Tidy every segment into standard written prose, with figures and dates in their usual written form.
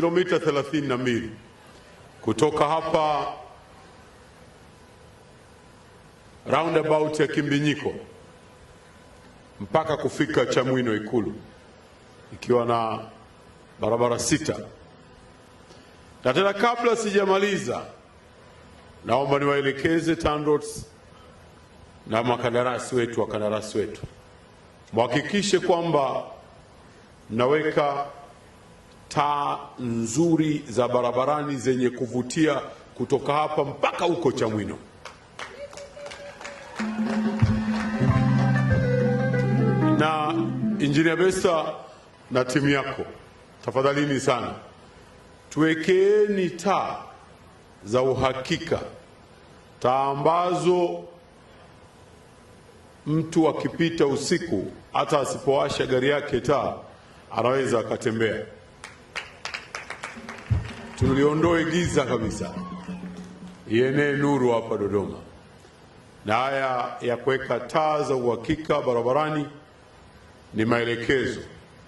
kilomita 32 kutoka hapa roundabout ya Kimbinyiko mpaka kufika Chamwino Ikulu, ikiwa na barabara 6. Na tena kabla sijamaliza, naomba niwaelekeze TANROADS na makandarasi wetu, wakandarasi wetu, muhakikishe kwamba mnaweka taa nzuri za barabarani zenye kuvutia kutoka hapa mpaka huko Chamwino. Na Injinia Besta na timu yako, tafadhalini sana, tuwekeeni taa za uhakika, taa ambazo mtu akipita usiku hata asipowasha gari yake taa anaweza akatembea. Tuliondoe giza kabisa, ienee nuru hapa Dodoma. Na haya ya kuweka taa za uhakika barabarani ni maelekezo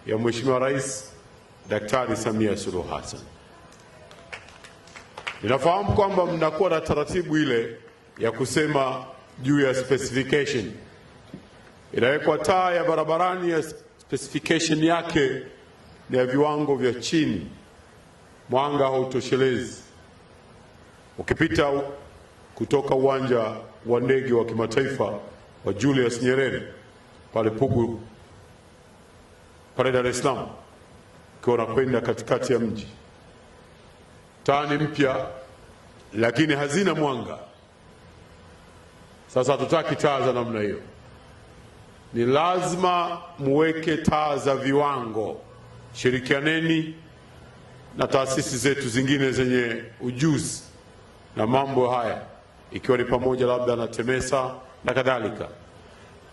ya Mheshimiwa Rais Daktari Samia Suluhu Hassan. Ninafahamu kwamba mnakuwa na taratibu ile ya kusema juu ya specification. Inawekwa taa ya barabarani ya specification yake ni ya viwango vya chini, mwanga hautoshelezi. Ukipita kutoka uwanja wa ndege wa kimataifa wa Julius Nyerere pale Pugu pale Dar es Salaam, ukiwa unakwenda katikati ya mji, taa ni mpya lakini hazina mwanga. Sasa hatutaki taa za namna hiyo, ni lazima muweke taa za viwango. Shirikianeni na taasisi zetu zingine zenye ujuzi na mambo haya, ikiwa ni pamoja labda na TEMESA na kadhalika,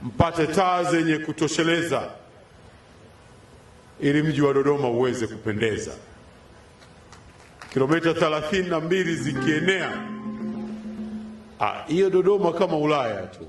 mpate taa zenye kutosheleza ili mji wa Dodoma uweze kupendeza. Kilomita 32 zikienea, hiyo Dodoma kama Ulaya tu.